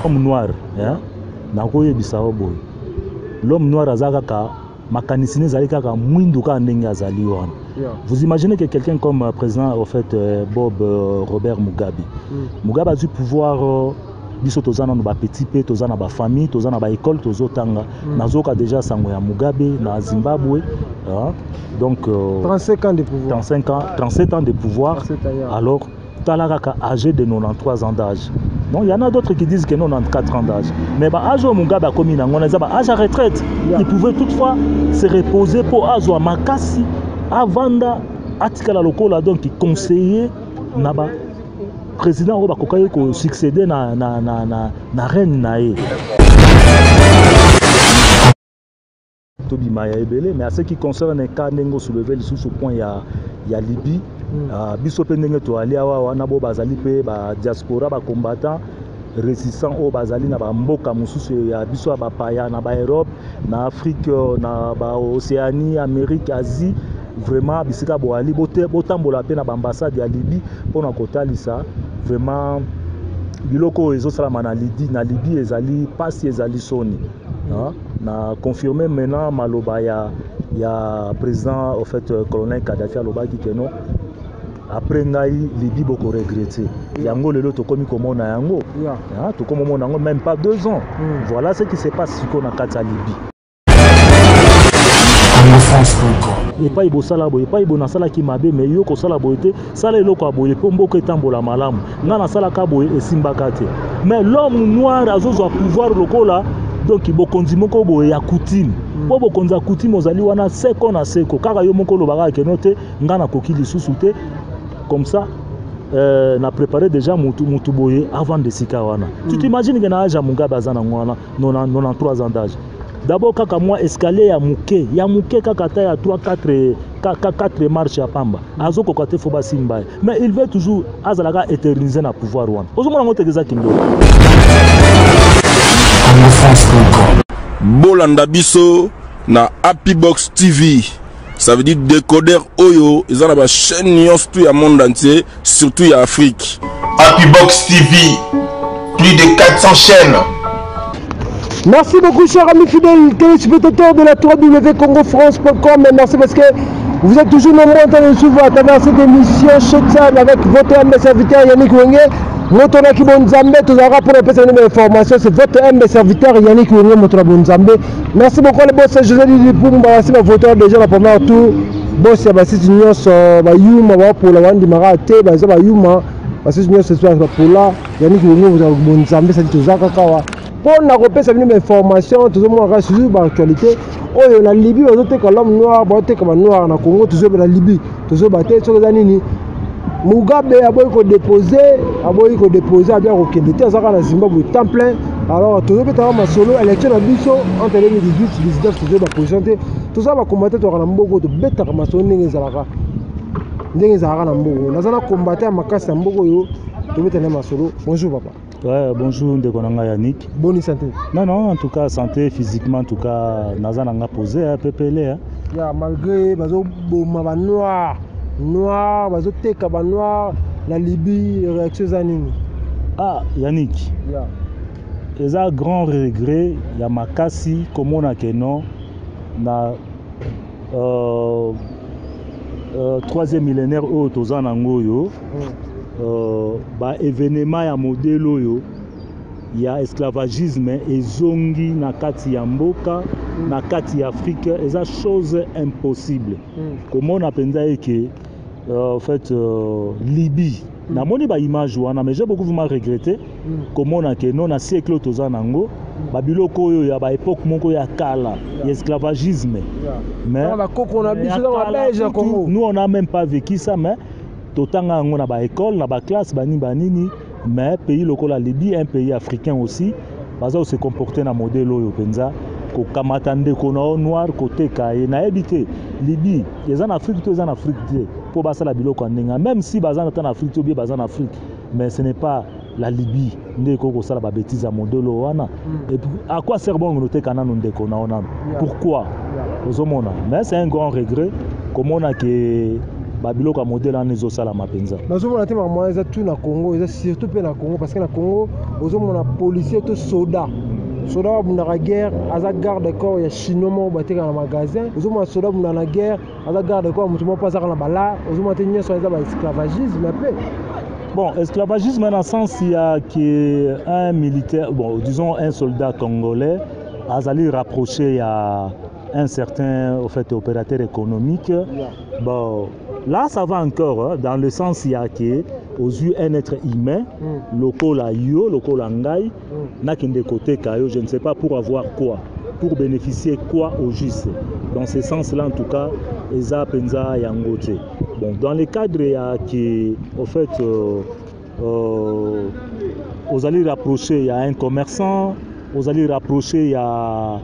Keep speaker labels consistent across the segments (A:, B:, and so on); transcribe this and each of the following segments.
A: Homme noir, hein? Nakoyebisa yo boye, l'homme noir aza kaka makanisi ne ezali kaka mwindu kaka ndenge azali wana. Vous imaginez que quelqu'un comme président au fait Bob Robert Mugabe, Mugabe azwi pouvoir, biso toza nano bapetit mpe toza na bafamille, toza na baécole, tozotanga. Nazoka déjà sango ya Mugabe na Zimbabwe, hein? Donc
B: 35 ans de pouvoir.
A: 35 ans, 37 ans de pouvoir.
B: 37 ans, yeah.
A: Alors tala kaka, âgé de 93 ans d'âge. Non, il y en a d'autres qui disent que 94 ans d'âge, mais ba âge oyo Mugabe akomi nango wana eza ba âge à retraite. Il pouvait toutefois se reposer mpo azwa makasi, avanda, atikala lokola donc conseiller na ba président oyo bakokaki kosuccéder na reine na ye. Tobima ya ebele. Mais à ce qui concerne ka ndenge osoulever lisusu point ya Libye, biso mpe ndenge toali awa wana, bo bazali mpe badiaspora, bacombattant résistant oyo bazali na bamboka mosusu ya biso ya bapaya, na baEurope, na Afrique, na baOcéanie, Amérique, Asie, vraiment bisika boali, botambola mpe na baambassade ya Libye mpona kotalisa vraiment biloko oyo ezosalama na Libye. Na Libye ezali mpasi, ezali soni. Ah, na confirme maintenant maloba ya président au fait colonel Kadhafi. Alobaki ke non, après ngai Libye bokoregretter yango. Lelo tokomi komona yango. Ah, tokomi komona yango, même pas 2 ans. Voilà ce qui se passe sikoyo na kati ya Libye. Epai bosala boye, epai boye nasalaki mabe, mais yo kosala boye te, sala eloko ya boye mpo mboka etambola malamu. Ngai nasalaka boye, esimbaka te. Mais l'homme noir azozwa pouvoir lokola donc bokonzi moko boye ya coutume, mpo bokonzi ya coutume ozali wana seko na seko. Kaka yo moko olobaka keno te, ngai nakoki lisusu te, comme ça na préparé déjà mutu boye avant de sika wana. Tu t'imagines que na âge ya Mugabe aza nango wana, 93 ans d'âge, d'abord kaka mwa escalier ya moke ya moke kaka, ata ya 3 4 4 marche ya pamba, azokoka te, fo basimba ye. Mais il veut toujours azalaka éterniser na pouvoir wana. Ozomona yango teke eza kindoki.
C: Bolanda biso na Happy Box TV, ça veut dire décodeur oyo eza na bachaîne nyonso tout ya monde entier, surtout ya Afrique.
D: Happy Box TV, plus de 400 chaînes.
B: Merci beaucoup, chers amis fidèles téléspectateurs de la www.congofrance.com. Merci parce que vous êtes toujours nombreux en train de nous suivre à travers cette émission Showtime avec votre humble serviteur Yannick Wenge. Moto na kibonzambe, tozalaka pour opesa bino information, c'est votre humble serviteur Yannick Wenge, moto na bonzambe. Merci beaucoup le boss José Didi Pumba, basi bavoter déjà na premier tour. Boss ya basisi nyonso bayuma bapola bandimaka te, baza bayuma, basisi nyonso bapola. Yannick Wenge, moto na bonzambe, sadi toza kaka wa mpo na kopesa bino bainformation. Tozomona kaka surtout baactualité oyo na Libye, bazoteka l'homme noir, bazoteka banoir na Congo. Tozoyeba na Libye, tozoyeba te soki eza nini. Mugabe aboyi kodéposer, aboyi kodéposer, abia kokende te, aza kaka na Zimbabwe temps plein. Alors tozobetaka masolo élection na biso entre 2018 19, tozoyeba position te. Toza bacombattant, tozalaka na mboka, tobetaka masolo ndenge ezalaka, ndenge ezalaka na mboka. Naza na combattant ya makasi na mboka oyo, tobetana masolo. Bonjour papa.
A: Ouais, bonjour ndeko na ngai Yannick.
B: Bonne santé?
A: Non, non, en tout cas santé physiquement, en tout cas naza na nga posé, hein, pepele, hein.
B: Ya malgré bazoboma banoir noir, bazoteka banoir na Libye, réaction eza nini?
A: Ah Yannick. Eza grand regret ya makasi komona ke non, na troisième millénaire oyo toza nango oyo, baévénement ya modèle oyo ya esclavagisme ezongi na kati ya mboka, na kati ya Afrique, eza chose impossible. Komona mpenza eke en fait Libye, namoni baimage wana, mais j'ai beaucoup vraiment regretté komona ke non, na siècle oyo toza nango, babiloko oyo ya baépoque moko ya kala ya esclavagisme,
B: mais bakoko na biso na babelge ya Congo.
A: Nous, on a même pas vécu ça, mais totanga yango na baécole, na baclasse, banini banini. Mais pays lokola Libye, un pays africain aussi, baza kose comporter na modèle oyo mpenza, kokamata ndeko na yo noir, koteka ye. Nayebi te Libye eza na Afrique to eza na Afrique te mpo basala biloko ya ndenge. Même si baza ata na Afrique to bie baza na Afrique, mais ce n'est pas la Libye nde ekoki kosala babêtise ya modèle oyo wana. Et puis, à quoi sert bongo noteka nano ndeko na yo nano? Pourquoi? Ozomona, mais c'est un grand regret komona ke Babiloko ya modèle wana ezosalama mpenza.
B: Nazomona te makambo wana eza tout na Congo, eza surtout mpe na Congo, parce que na Congo ozomona policier to soda, soda oyo abundaka guerre aza garde corps ya Chinois moko bateka na magasin. Ozomona soda abundaka na guerre aza garde corps ya moto moko mpo azaka na bala. Ozomona te nyonso eza baesclavagisme mpe?
A: Bon, esclavagisme dans le sens il y a que un militaire, bon, disons un soldat congolais, azali rapproché à un certain, au fait, opérateur économique. Bon, là ça va encore, hein, dans le sens il y a que aux yeux un être humain, lokola yo, lokola ngai, nakende koteka yo, je ne sais pas pour avoir quoi, pour bénéficier quoi au juste. Dans ce sens-là, en tout cas, eza penza yango te. Bon, dans le cadre ya qui, au fait, ozali rapproché ya un commerçant, ozali rapproché ya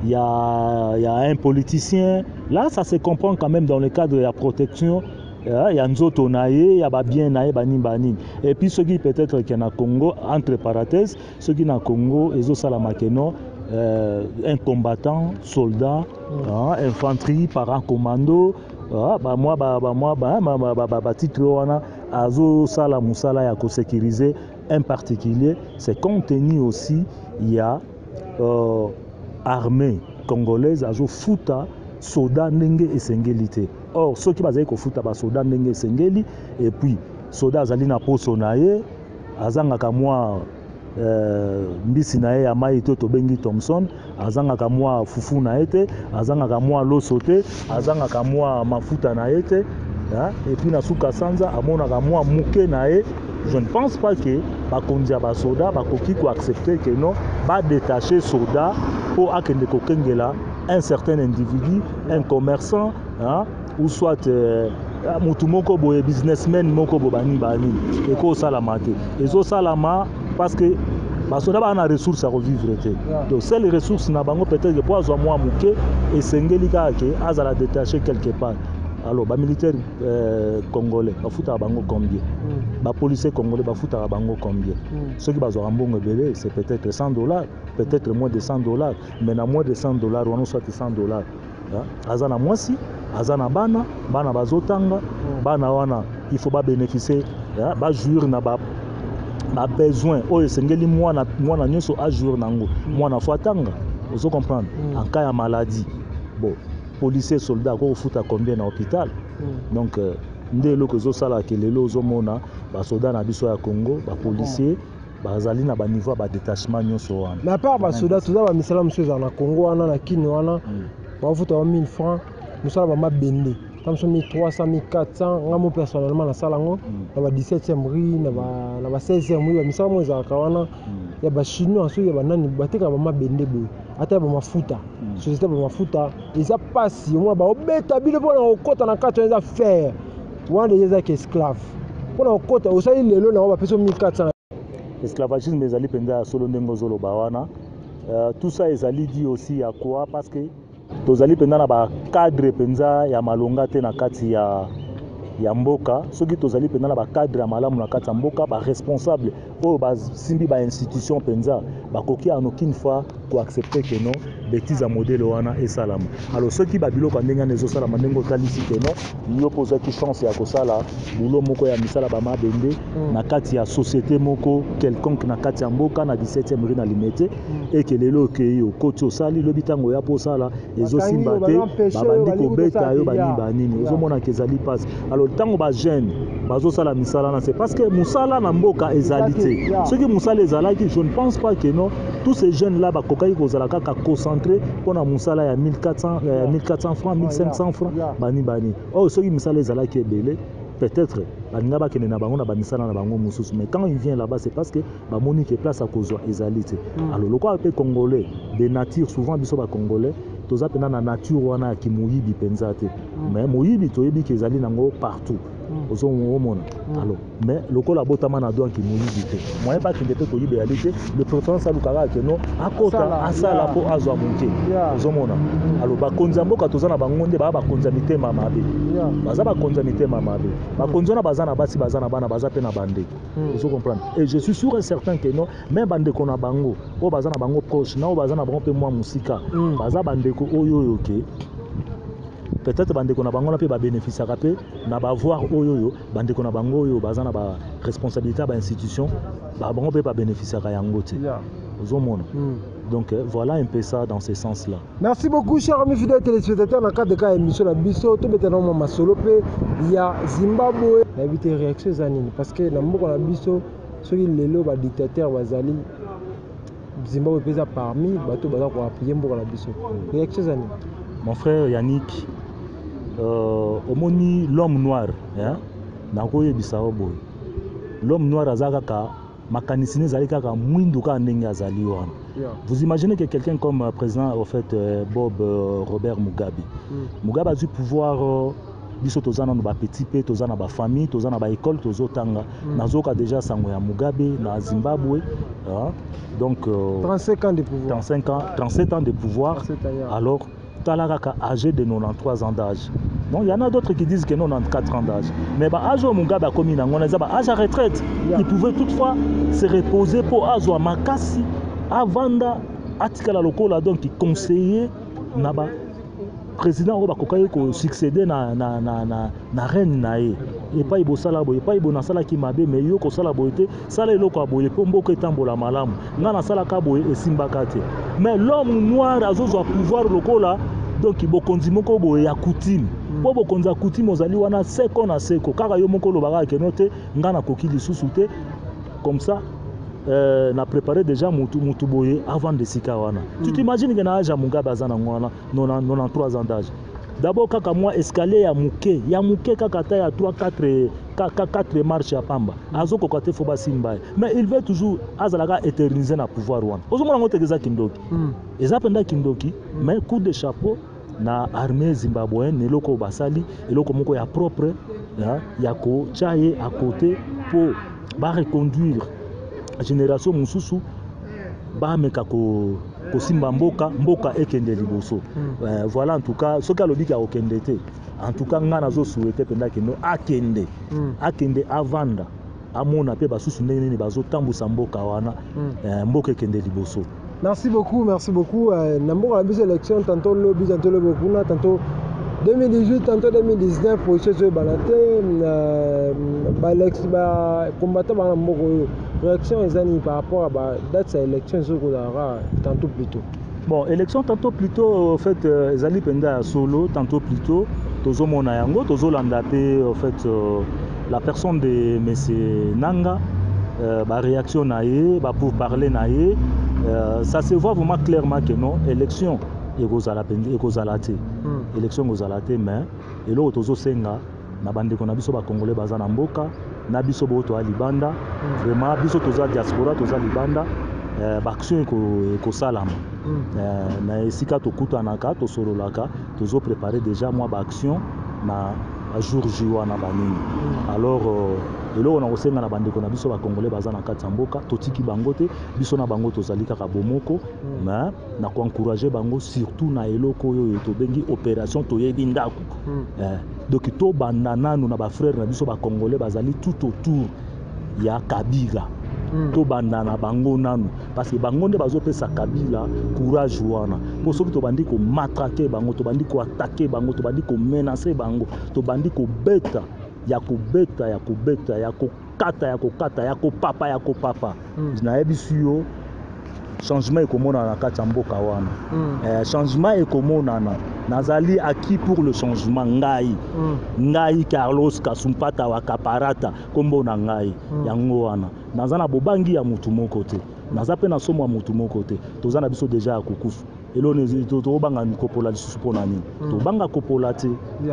A: un politicien, là ça se comprend quand même dans le cadre de la protection ya nzoto na ye, ya babien na ye, banini banini. Et puis soki peut-être ke na Congo, entre parenthèses, soki na Congo ezosalama ke non, un combattant soldat, hein, infanterie, paracommando, bamwa bamwa batitre wana, azosala mosala ya kosécuriser un particulier, c'est compte tenu aussi ya armée congolaise azofuta soda ndenge esengeli te. Or soki bazali kofuta basoda ndenge esengeli, et puis soda azali na poso na ye, azangaka mwa mbisi na ye ya mai to tobengi Thomson, azangaka mwa fufu na ye te, azangaka mwa loso te, azangaka mwa mafuta na ye te, et puis na suka sanza amonaka mwa moke na ye, je ne pense pas que bakonzi ya basoda bakoki koaccepter ke non, badétacher soda mpo akende kokengela un certain individu, un commerçant, hein, ou soit mutu moko boye, businessman moko boye, banini banini. Ekosalama te. Ezosalama parce que basoda baa na ressource ya kovivre te. Donc seule ressource na bango, peut-être po azwa mwa moke, esengeli kaka ke azala détaché quelque part. Alors bamilitaire congolais bafutaka bango combien? Bapolicier congolais bafutaka bango combien? Soki bazwaka mbongo ebele, c'est peut-être 100 dollars, peut-être moins de 100 dollars. Mais na moins de 100 dollars wana, soit 100 dollars, aza na mwasi, aza na bana, bana bazotanga. Bana wana il faut babénéficier, bajouir na ba babesoin oyo esengeli mwana, mwana nyonso ajouir nango. Mwana faut atanga, ozo comprendre? En cas ya maladie, bon, policier, soldat akoki kofuta combien na hôpital? Donc nde eloko ezosalaka lelo ozomona basoda na biso ya Congo, bapolicier bazali na baniveau ya badétachement nyonso wana.
B: Mais à part basoda, toza bamisala mosusu ezala na Congo wana, na Kini wana, bafuta ba 1000 francs, mosala bamabende ta mosusu 1300, 1400. Nga mo personnellement nasala yango na ba 17e rue, na ba 16e rue, bamisala mo ezalaka wana ya bachinois, soki ya banani batekaka bamabende boye, ata ya bamafuta, société ya bamafuta. Eza mpasi, omona baobeta bino mpona kokɔta na kati wana. Eza faire wana deja ezalaki esclave mpona kokɔta. Osali lelo nango, bapesi 1400.
A: Esclavagisme ezali mpenza ya solo ndenge ozoloba wana. Tout ça ezali dû aussi à quoi? Parce que tozali mpenza na bacadre mpenza ya malonga te na kati ya mboka. Soki tozali mpenza na bacadre ya malamu na kati ya mboka, baresponsable oyo basimbi bainstitution mpenza, bakoki en aucune fois koaccepter ke non, bêtise ya modèle wana esalama. Alors soki babiloko ya ndenge wana ezosalama, ndenge otalisi ke non, yo mpo ozwaki chance ya kosala boulot moko ya misala bamabende na kati ya société moko quelconque na kati ya mboka, na 17e rue na Limete, eke lelo okei, okoti, osali, lobi ntango oya mpo osala, ezosimba te, babandi kobeta yo, banini banini, ozomonaka ezali mpasi. Alors ntango bajeune bazosala misala na, c'est parce que mosala na mboka ezali te. Soki mosala ezalaki, je ne pense pas que non, tous ces jeunes là bakokaki kozala kaka concentré mpona mosala ya 1400, 1400 francs, 1500 francs, bani bani oyo. Soki misala ezalaki ebele, peut-être balinga bakende na bango na bamisala na bango mosusu. Mais quand il vient là-bas, c'est parce que bamoni ke place ya kozwa ezali te. Alors lokola mpe congolais de nature, souvent biso bacongolais toza mpenza na nature wana ya kimoyibi mpenza te. Mais moyibi toyebi ke ezali nango partout, ozomona. Alors mais lokola abotama na douane, moyibi te, moyen bakende mpe koyiba eyali te. De préférence alukaka ke no akota, asala mpo azwa moke, ozomona. Alors bakonzi ya mboka toza na bango nde baa bakonzi ya mitema mabe. Baza bakonzi ya mitema mabe. Bakonzi wana baza na basi, baza na bana, baza mpe na bandeko, ozo comprendre. Et je suis sûr et certain que non, même bandeko na bango oyo baza na bango proche na oyo baza na bango mpe mwa mosika, baza bandeko oyo ke Peut-être bandeko na bango wana mpe babénéficiaka mpe na baavoir oyo bandeko na bango oyo baza na baresponsabilité ya bainstitution, bango mpe babénéficiaka yango te. Ozomona? Donc voilà un peu ça, dans ce sens là.
B: Merci beaucoup, chers amis fidèles téléspectateurs. Na cadre ya émission na biso, tobetana mwa masolo mpe ya Zimbabwe. Nayebi te réaction eza nini, parce que na mboka na biso, soki lelo badictateur bazali, Zimbabwe mpe eza parmi bato baza koappuyer mboka na biso. Réaction eza nini?
A: Mon frère Yannick, omoni l'homme noir, hein? Nakoyebisa yo boye, l'homme noir aza kaka, makanisi ne ezali kaka mwindu, kaka ndenge azali wana. Vous imaginez que quelqu'un comme président, au fait, Bob Robert Mugabe, Mugabe azwi pouvoir, biso toza nano bapetits mpe toza na bafamille, toza na baécole, tozotanga. Nazoyoka déjà sango ya Mugabe na Zimbabwe, hein? Donc
B: 35 ans de pouvoir.
A: 35 ans, 37 ans de pouvoir.
B: 37 ans, yeah.
A: Alors tala kaka, âgé de 93 ans d'âge. Non, il y en a d'autres qui disent que 94 ans d'âge, mais ba âge oyo Mugabe akomi nango wana eza ba âge à retraite. Il pouvait toutefois se reposer mpo azwa makasi, avanda, atikala lokola donc conseiller na ba président oyo bakokaki kosuccéder na règne na ye. Epai bosala boye, epai boye nasalaki mabe, mais yo kosala boye te, sala eloko ya boye mpo mboka etambola malamu. Ngai nasalaka boye, esimbaka te. Mais l'homme noir azozwa pouvoir lokola donc bokonzi moko boye ya coutume, mpo bokonzi ya coutume ozali wana seko na seko. Kaka yo moko olobaka keno te, ngai nakoki lisusu te, comme ça na préparé déjà mutu boye avant de sika wana. Tu t'imagines que na âge ya Mugabe aza nango wana, 93 ans d'âge, d'abord kaka mwa escalier ya moke ya moke, kaka ata ya 3 4 4 marche ya pamba, azokoka te, fo basimba ye. Mais il veut toujours azalaka éterniser na pouvoir wana. Ozomona yango teke eza kindoki. Eza mpenza kindoki. Mais coup de chapeau na armée zimbabwéenne, eloko oyo basali, eloko moko ya propre ya kotia ye à côté mpo bareconduire génération mosusu, bameka kosimba mboka, mboka ekende liboso. Voilà, en tout cas soki alobiki akokende te, en tout cas ngai nazosouhaiter mpenza kendo akende. Akende, avanda, amona mpe basusu ndenge nini bazotambusa mboka wana. Mboka ekende liboso.
B: Merci beaucoup, merci beaucoup. Na mboka na biso, élection tantôt lobi, tantôt lobi kuna, tantôt 2018, tantôt 2019, position ezoyebana te. Bacombattant bana mboka oyo, réaction eza nini par rapport à badate ya élection ezokozalaka tantôt plutôt?
A: Bon, élection tantôt plutôt, en fait, ezali mpenza ya solo. Tantôt plutôt, tozomona yango, tozolanda mpe, en fait, la personne de monsieur Nanga, baréaction na ye, bapourparler na ye, ça se voit vraiment clairement que non, élection ekozala mpenza, ekozala te. Élection ekozala te. Mais eloko tozosenga na bandeko na biso bacongolais baza na mboka na biso, boyo toya libanda, vraiment biso toza diaspora, toza libanda, baaction ekosalama. Na esika tokutanaka, tosololaka, tozoprépare déjà mwa baaction na jour J wana banini. Alors eloko na kosenga na bandeko na biso bacongolais baza na kati ya mboka, totiki bango te, biso na bango tozali kaka bomoko. Mais na koencourager bango surtout na eloko oyo tobengi opération Toyebi Ndako. Donc tobanda nanu na bafrère na biso bacongolais bazali tout autour ya Kabila. Tobanda na bango nanu, parce que bango nde bazopesa Kabila courage wana. Mpo soki tobandi komatraquer bango, tobandi koattaquer bango, tobandi komenacer bango, tobandi kobeta ya kobeta, ya kobeta, ya kokata, ya kokata, ya kopapa, ya kopapa, nayebisi yo, changement ekomonana na kati ya mboka wana. Changement ekomonana. Nazali acquis pour le changement, ngai. Ngai Carlos Kasumpata wa Kaparata, nkombo na ngai. Yango wana naza na bobangi ya mutu moko te, naza mpe na somo ya mutu moko te. Toza na biso déjà ya kokufa, eloni tobanga kopola lisusu mpo na nini? Tobanga kopola te.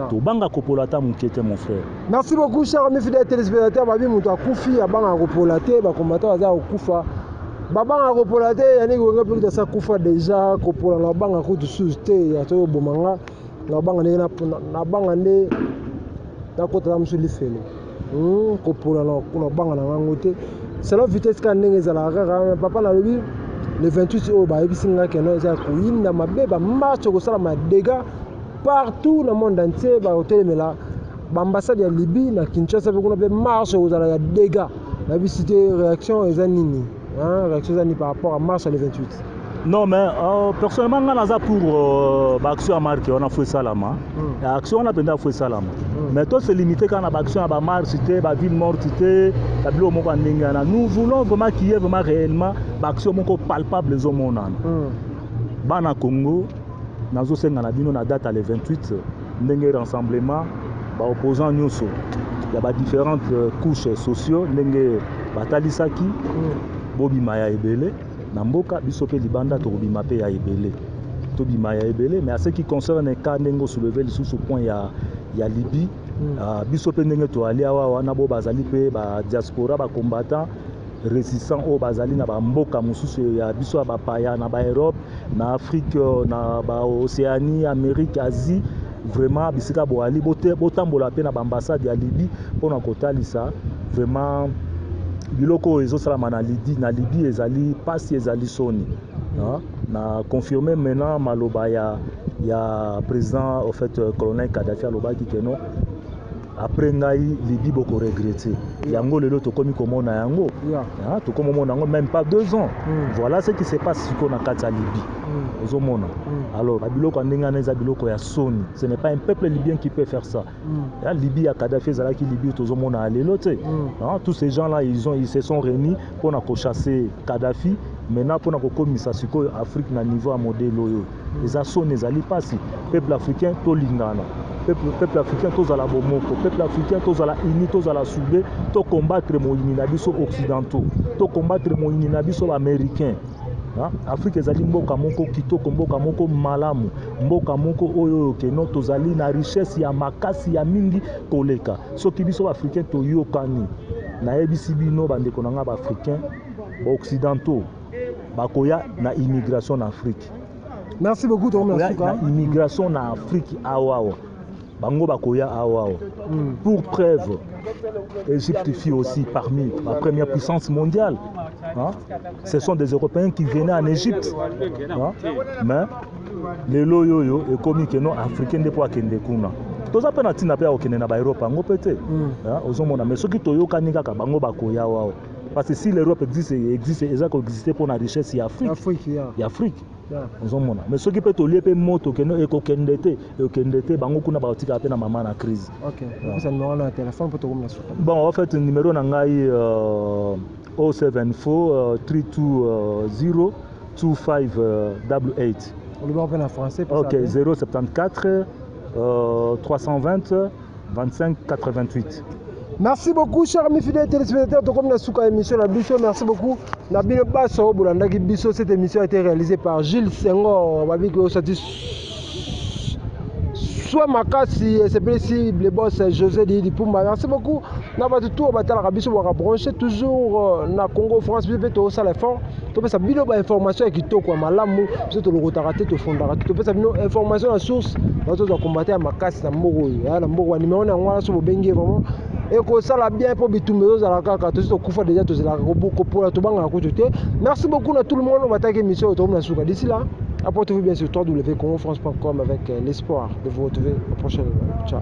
A: Tobanga kopola ata moke te, mon frère.
B: Merci beaucoup, cher ami fidèle téléspectateur. Babi moto akufi abangaka kopola te. Bakombata baza kokufa, babangaka kopola te. Yannick Wenge mpe kutu asa kufa déjà. Kopola na banga kutu susu te. Ya soki oboma nga, nabanga ndenge nabanga nde nakota na mosu lifelo. Kopola nabanga na ngango te, selon vitesse kaka ndenge ezalaka kaka. Papa, nalobi le 28 oyo bayebisi nga keno eza ya koyinda mabe, bamarche ekosalama ya dégâts partout na monde entier, bakotelemela baambassade ya Libye na Kinshasa mpe kuna mpe marche ekozala ya dégâts. Nayebisi te, réaction eza nini, hein? Réaction eza nini par rapport à marche le 28?
A: Non, mais personnellement, nga naza pour baaction ya marche wana, faut esalama. Action wana mpenza, faut esalama. Mais to se limite kaka na baaction ya bamarche te, baville morte te, babiloko moko ya ndenge wana. Nous voulons vraiment qu'il y ait vraiment réellement baaction moko palpable ezomonana. Bana Congo, nazosenga na bino na date ya le 28, ndenge rassemblement baopposant nyonso ya badifférentes couches sociaux, ndenge batalisaki, bobima ya ebele na mboka. Biso mpe libanda tokobima mpe ya ebele, tobima ya ebele. Mais à ce qui concerne ka ndenge osoulever lisusu point ya Libye, biso mpe ndenge toali awa wana, bo bazali mpe badiaspora, bacombattant résistant oyo bazali na bamboka mosusu ya biso ya bapaya, na baEurope, na Afrique, na baOcéanie, Amérique, Asie, vraiment bisika boali, botambola mpe na baambassade ya Libye mpona kotalisa vraiment biloko oyo ezosalama na Libye. Na Libye ezali mpasi, ezali soni. Na confirme maintenant maloba ya président, au fait, colonel Kadhafi alobaki que non, après ngai Libye bokoregretter yango. Lelo tokomi komona yango. Tokomi komona yango, même pas 2 ans. Voilà ce qui se passe sikoyo na kati ya Libye. Ozomona. Alors babiloko ya ndenge wana eza biloko ya soni. Ce n'est pas un peuple libyen qui peut faire ça. Ya Libye ya Kadhafi ezalaki Libye tozomona ya lelo te. Tous ces gens là ils se sont réunis mpona kochasser Kadhafi. Maintenant, mpona kokomisa sikoyo Afrique na niveau ya modèle oyo, eza soni, ezali mpasi. Peuple africain, tolingana. Peuple africain, tozala bomoko. Peuple africain, tozala uni, tozala soudé, tocombattre moyini na biso occidentaux, tocombattre moyini na biso baaméricain. Afrique ezali mboka moko kitoko, mboka moko malamu, mboka moko oyo que non, tozali na richesse ya makasi ya mingi koleka. Soki biso baafricain toyokani, nayebisi bino, bandeko na nga baafricain, baoccidentaux bakoya na immigration na Afrique.
B: Merci beaucoup.
A: Bakoya na immigration na Afrique awawa, bango bakoya awawa. Pour preuve, Égypte fut aussi parmi la première puissance mondiale, hein? Ce sont des Européens qui venaient en Égypte, hein? Mais lelo oyo ekomi que non, africain nde mpo akende kuna. Toza mpe na ntina mpe ya kokende na baEurope yango mpe te. Ozomona. Mais soki toyokani kaka, bango bakoya wawa, parce que si l'Europe existe, existe, eza koexiste mpo na richesse ya Afrique.
B: Afrique, yeah.
A: Ya Afrique. Ozomona. Mais soki mpe tolie mpe moto kende, ekokende te, ekokende te. Bango kuna bakotikala mpe na mama na crise.
B: Ok, opesa numéro na téléphone mpo tokomi na suka.
A: Bon, en fait, numéro na ngai 074 320 2588.
B: Oloba mpe na français.
A: Ok, 074 320 25 88.
B: Merci beaucoup, chers amis fidèles téléspectateurs. Tokomi na suka émission na biso. Merci beaucoup na bino baso oyo bolandaki biso. Cette émission a été réalisée par Gilles Senghor babiki osati soit makasi esepelisi le boss José Didi Pumba. Merci beaucoup na bato tout oyo batalaka biso, bwaka branché toujours na Congo France. Biso mpe tozosala effort, topesa bino bainformation ya kitoko, ya malamu. Biso tolokotaka te, tofondaka te, topesa bino information na source. Bato tozwa combat ya makasi na mboka oyo, na mboka. Banimero na yango wana, so bobengi, vraiment ekosala bien, mpo bitumba ezozala kaka. Tosi tokufa déjà, tozelaka kopola, tobangaka kutu te. Merci beaucoup na tout le monde oyo bataki émission oyo. Tokomi na suka. D'ici là, apportez-vous bien sur www.congofrance.com avec l'espoir de vous retrouver au prochain numéro. Ciao.